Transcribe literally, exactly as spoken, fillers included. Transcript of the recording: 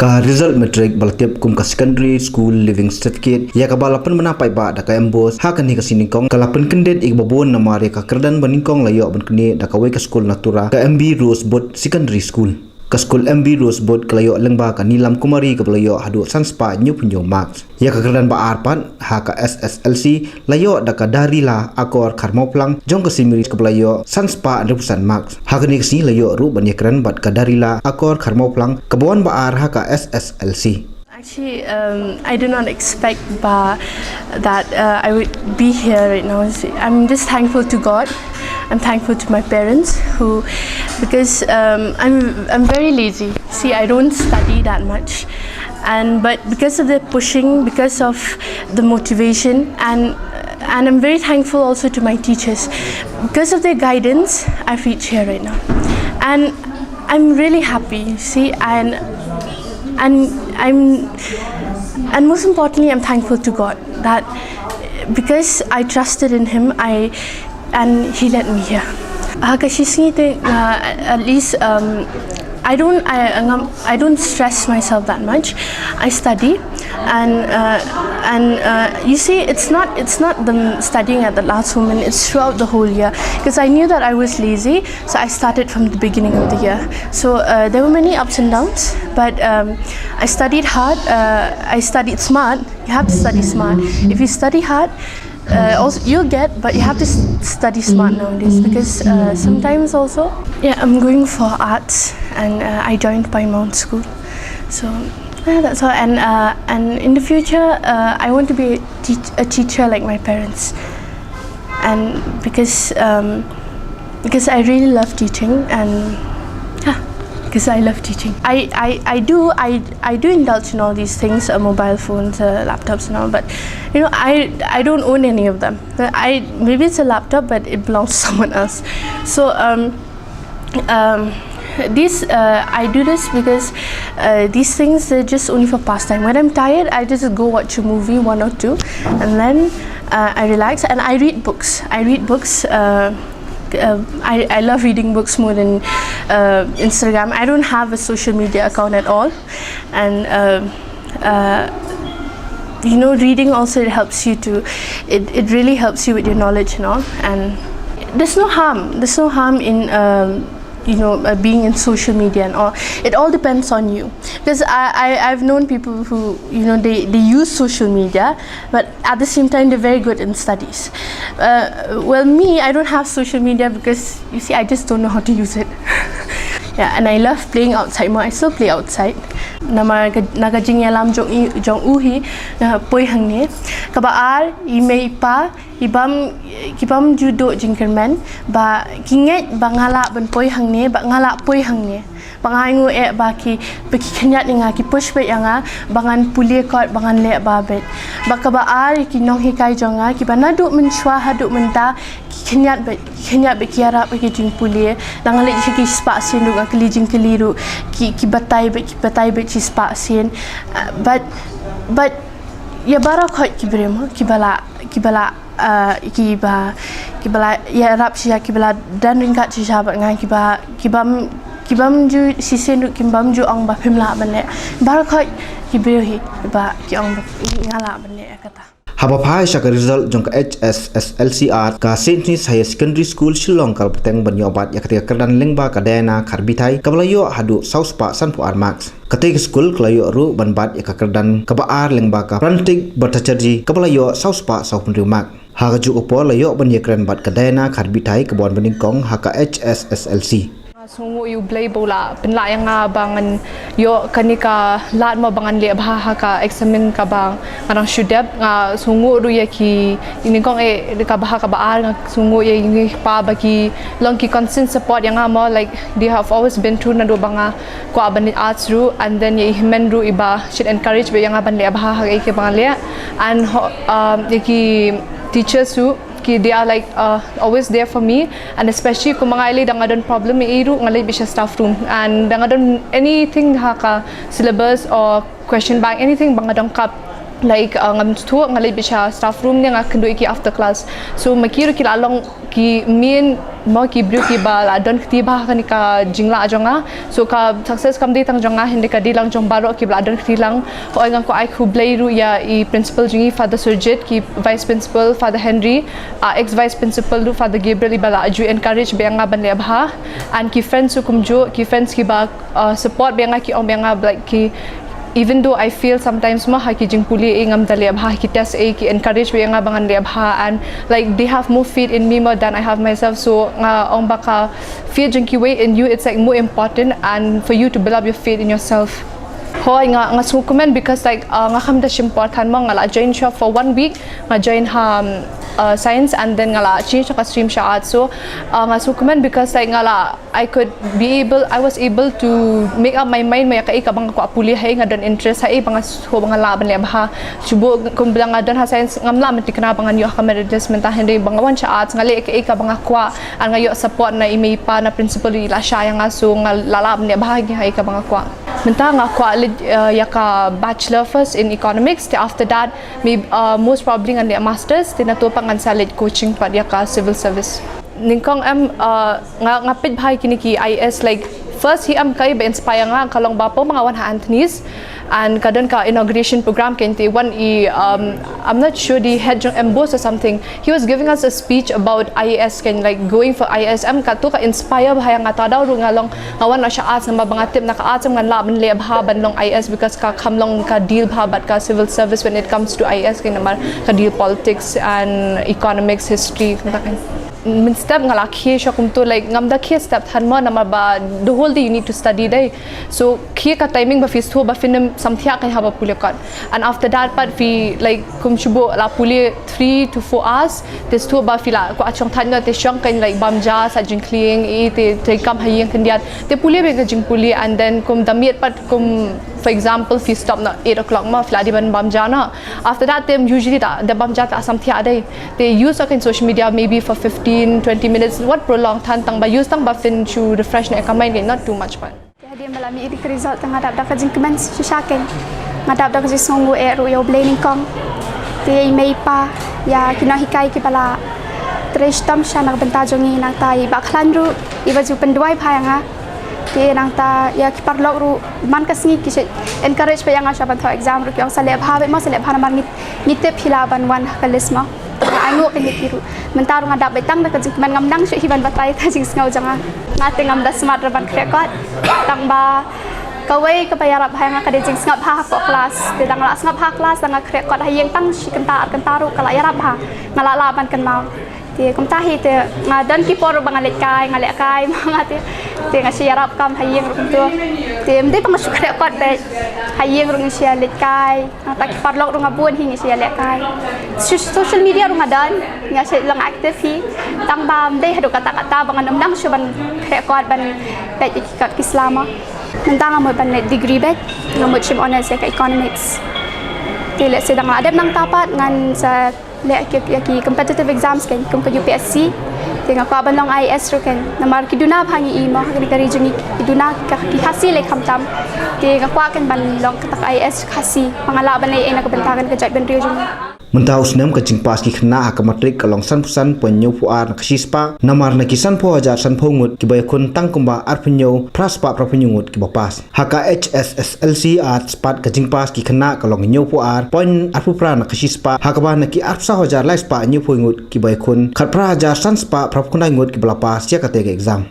Ka result matric ba la tip kum ka Secondary School Leaving Certificate, ïa kaba la pynbna paidbah da ka MBOSE, ha kane ka sngi nyngkong ka la pynkyndit ïa kiba bun namar ïa ka kyrdan ba nyngkong la ïoh ban knieh da kawei ka skul na Tura, ka M B Rosebud Secondary School. Ka skul M B Rosebud ka la ïoh lyngba ka Neelam Kumari kaba la ïoh haduh san spah hynñiew phew hynñiew marks. Ïa ka kyrdan ba ar pat ha ka S S L C la ïoh da ka Darila Akor Kharmawphlang jong ka Saint Mary's kaba la ïoh san spah hynriew phew san marks. Ha kane ka sngi la ïoh ruh ban ïakren bad ka Darila Akor Kharmawphlang kaba wan ba ar ha ka S S L C. Actually, um, I did not expect ba that uh, I would be here right now. I'm just thankful to God. I'm thankful to my parents who, because um, I'm I'm very lazy. See, I don't study that much, and but because of their pushing, because of the motivation, and and I'm very thankful also to my teachers. Because of their guidance, I've reached here right now, and I'm really happy. See, and and I'm and most importantly, I'm thankful to God that because I trusted in Him, I and He led me here. Ha ka shi sngi te, uh, at least um, I don't I ngam- I don't stress myself that much. I study, and uh, and uh, you see, it's not it's not the studying at the last moment. It's throughout the whole year because I knew that I was lazy, so I started from the beginning of the year. So uh, there were many ups and downs, but um, I studied hard. Uh, I studied smart. You have to study smart. If you study hard, uh, also you'll get, but you have to s- study smart nowadays because uh, sometimes also, yeah, I'm going for arts, and uh, I joined Pine Mount School. So yeah, that's all. And uh, and in the future, uh, I want to be a, teach- a teacher like my parents, and because um, because I really love teaching, and yeah, because I love teaching. I, I, I do I, I do indulge in all these things, uh, mobile phones, uh, laptops and all, but you know, I I don't own any of them. I maybe it's a laptop, but it belongs to someone else. So um, um, this uh, I do this because uh, these things are just only for pastime. When I'm tired, I just go watch a movie, one or two, and then uh, I relax and I read books. I read books. Uh, uh, I, I love reading books more than uh, Instagram. I don't have a social media account at all, and uh, uh, you know, reading also, it helps you to, it, it really helps you with your knowledge and all. And there's no harm. There's no harm in um, you know, uh, being in social media and all. It all depends on you. Because I, I, I've known people who, you know, they, they use social media, but at the same time, they're very good in studies. Uh, well, me, I don't have social media because, you see, I just don't know how to use it. Yeah, and I love playing outside more. I still play outside. Namar ka- na ka jingïalam jong i- jong u hi, nga poi hangne. Kaba ar, i mei i pa, i bam, ki bam ju duh jingkyrmen, ba ki ngeit ba nga lah ban poi hangne, ba nga lah poi hangne. Ba nga ainguh eh ba ki, ba ki khyndiat ïa nga, ki push beit ïa nga ba ngan pule kot, ba ngan leh ba beit. Ba kaba ar, ki nonghikai jong nga, kiba naduh mynshuwa haduh mynta, ki khyndiat beit, ki khyndiat beit, ki ïarap ïa ki jingpule. Lada nga leit sha ki spah sien ruh, nga kylli jingkylli ruh, ki, ki batai beit, ki batai beit shi spah sien. Uh, but, but ïa baroh khoit ki briew mo, kiba la, kiba la, uh, kiba, kiba la ïarap shisha, kiba la don ryngkat shisha bad nga, kiba, ki bym, ki bym ju shisien ruh, ki bym ju ong ba phim lah ban leh. Baroh khoit ki briew hi ba ki ong ba nga lah ban leh ïa kata. Haba phai sha ka result jong ka H S S L C Arts, ka Saint Agnes Higher Secondary School Shillong ka la bteng ban ïoh bat ïa katei ka kyrdan lyngba ka Diana Kharbithai kaba la ïoh haduh saw spah sanphew ar marks. Katei ka skul ka la ïoh ruh ban bat ïa ka kyrdan kaba ar lyngba ka Prantik Bhattacharjee kaba la ïoh saw spah saw phew hynriew mark. Ha kajuh ka por la ïoh ban ïakren bad ka Diana Kharbithai kaba wan ba nyngkong ha ka H S S L C. Nga sngewnguh ïa U Blei ba u la pynlah ïa nga ba ngan ïoh kane ka lad mo ba ngan leh bha ha ka eksamin kaba nga dang shu dep. Nga sngewnguh ruh ïa ki, ïa nyngkong eh, kaba ha kaba ar, nga sngewnguh ïa i mei i pa ba ki long ki constant support ïa nga mo, like, they have always been through naduh ba nga kwah ban leh arts ruh, and then ïa i hynmen ruh iba shait encourage beit ïa nga ban leh bha ha kaei kaei ba nga leh, and ho- um, ïa ki teachers ruh, ki, they are, like, uh, always there for me, and especially kumba nga ïaleh, lada nga don problem ïa i ruh, nga leit beit sha staff room, and lada nga don anything ha ka syllabus or question bank, anything ba nga donkam, like, uh, ngam sngewthuh, nga leit beit sha staff room ne nga kynduh ïa ki after class. So ma ki ruh ki la long Ki mien mo ki briew kiba la don kti bha ha kane ka jinglah jong nga. So ka success kam dei tang jong nga, hynrei ka dei lang jong baroh kiba la don kti lang. Hooid, nga kwah ai khublei ruh ïa i principal jong ngi, Father Surjit, ki vice principal, Father Henry, ah, ex vice principal ruh, Father Gabriel, iba la ju encourage bha ïa nga ban leh bha. And ki friends ruh kumjuh, ki friends kiba, ah, support bha ïa nga, ki ong bha ïa nga, like, ki, even though I fail sometimes mo ha ki jingpule, eh, ngam da leh bha, ki test, eh, ki encourage bha ïa nga ba ngan leh bha, and, like, they have more faith in me more than I have myself. So nga ong ba ka faith jong kiwei in you, it's, like, more important and for you to build up your faith in yourself. Hooid, nga, nga sngewkmen because, like, uh, nga kham da shim por than mo, nga la join shuwa for one week, nga join ha, um, uh, science, and then nga la change ka stream sha arts. So, uh, nga sngewkmen because, like, nga la, I could be able, I was able to make up my mind mo ïa kaei kaba nga kwah pule, haei nga don interest, haei ba nga shu, ba nga lah ban leh bha. Shu bun kumba nga don ha science, ngam lah ban thikna ba ngan ïoh ha ka merit list mynta, hynrei ba nga wan sha arts, nga leh kaei kaba nga kwah, and nga ïoh support na i mei i pa, na principal, i la shah ïa nga, so nga la lah ban leh bha haei kaba nga kwah. Mynta nga kwah leit, uh, ïa ka bachelor first in economics, te after that, maybe, uh, most probably ngan leit masters, te nato pat ngan sa leit coaching pat ïa ka civil service. Nyngkong em, uh, nga, nga peit bha ïa kine ki I A S, like, first hi em kaei ba inspire nga ka long ba pynban nga wan ha Anthony's, and ka don ka inauguration program, kane te wan i, um, I'm not sure, the head jong MBOSE or something. He was giving us a speech about I A S, kane, like, going for I A S. Em, kato ka inspire bha ïa nga, tad haduh ruh nga long, nga wan noh sha arts namar ba nga tip na ka arts em ngan lah ban leh bha ban long I A S, because ka kham long ka deal bha bad ka civil service when it comes to I A S, kane, namar ka deal politics and economics, history, kumta kane. Mynstep nga la khie shuwa kumto, like, ngam da khie step than mo namar ba the whole day you need to study, dei. So khie ka timing ba phi sngewthuh ba phin ym samthiah kane haba pule kot. And after that pat phi, like, kum shu bun la pule three to four hours, te sngewthuh ba phi la kwah shong thait noh, te shong kane, like, bam ja, sait jingkhlieh, i, te, te kam ha ïing khyndiat, te pule bha ka jingpule. And then kum da miet pat, kum, for example, phi stop noh eight o'clock mo, phi la dei ban bam ja noh. After that te usually da, da bam ja te samthiah, dei. Te use kane social media maybe for fifteen, twenty minutes, wat prolong than, tang ba use, tang ba phin shu refresh noh ïa ka mind, kane, not too much pat. Te hadien ba la mih ïa ka result te nga dap da ka jingkmen shisha, kane. Nga dap da ka jingsngewnguh ruh ïa U Blei nyngkong, te ïa i mei i pa, ïa ki nonghikai kiba la trei shitom shisha na ka bynta jong ngi, nangta ïa i Bah Khlaiñ ruh, iba ju pynduwai bha ïa nga. Te nangta ïa ki paralok ruh man ka sngi ki shu encourage bha ïa nga shuwa ban thoh exam ruh, ki ong sa leh bha beit mo, sa leh bha namar ngi, ngi tip phi lah ban wan ha ka list mo. Nga ainguh kane ki ruh. Mynta ruh nga dap beit tang da ka jingkmen, ngam nang shuh hi ban batai ka jingsngew jong nga. Nga te ngam da smat ruh ban khreh kot. Tang ba kawei kaba ïarap bha ïa nga ka dei jingsngap bha hapoh klas. Te da nga la sngap bha ha klas, da nga khreh kot ha ïing tang shi kynta ar kynta ruh ka la ïarap bha. Nga la lah ban kynmaw. Te kumta hi te nga don ki por ruh ba nga leit kai, nga leh kai ma nga te. Te nga shu ïarap kam ha ïing ruh kumto. Te ym dei ba nga shu khreh kot beit, ha ïing ruh nga shu leit kai. Nangta ki paralok ruh nga bun hi, nga shu leh kai. Shu-, social media ruh nga don, nga shu long active hi. Tang ba ym dei haduh katta katta ba ngan ym nang shuh ban khreh kot, ban peit ïa ki kot ki sla mo. Mynta nga mut ban leh degree beit, nga mut shim honours ïa ka economics. Te lehse da nga la dep nangta pat ngan sa leh ïa ki, ïa ki competitive exams, kane kum ka U P S C. Te nga kwah ban long I A S ruh, kane namar ki duna bha ngi i mo ha kane ka ri jong ngi, ki duna ki, ki Khasi lei khamtam. Te nga kwah, kane, ban long kata ka I A S Khasi ba nga lah ban leh ei ei na ka bynta kane ka jaitbynriew jong ngi. Mynta u snem ka jingpass ki khynnah ha ka matrik ka long sanphew san point hynñiewphew ar na ka shispah, namar na ki sanphew hajar sanphew ngut kiba ïakhun tang kumba arphew hynñiew phra spah phraphew hynñiew ngut kiba pass. Ha ka H S S L C Arts pat ka jingpass ki khynnah ka long hynñiewphew ar point arphew phra na ka shispah, ha kaba na ki arphew saw hajar lai spah hynñiewphew ngut kiba ïakhun, khatphra hajar san spah phraphew khyndai ngut kiba la pass ïa katei ka exam.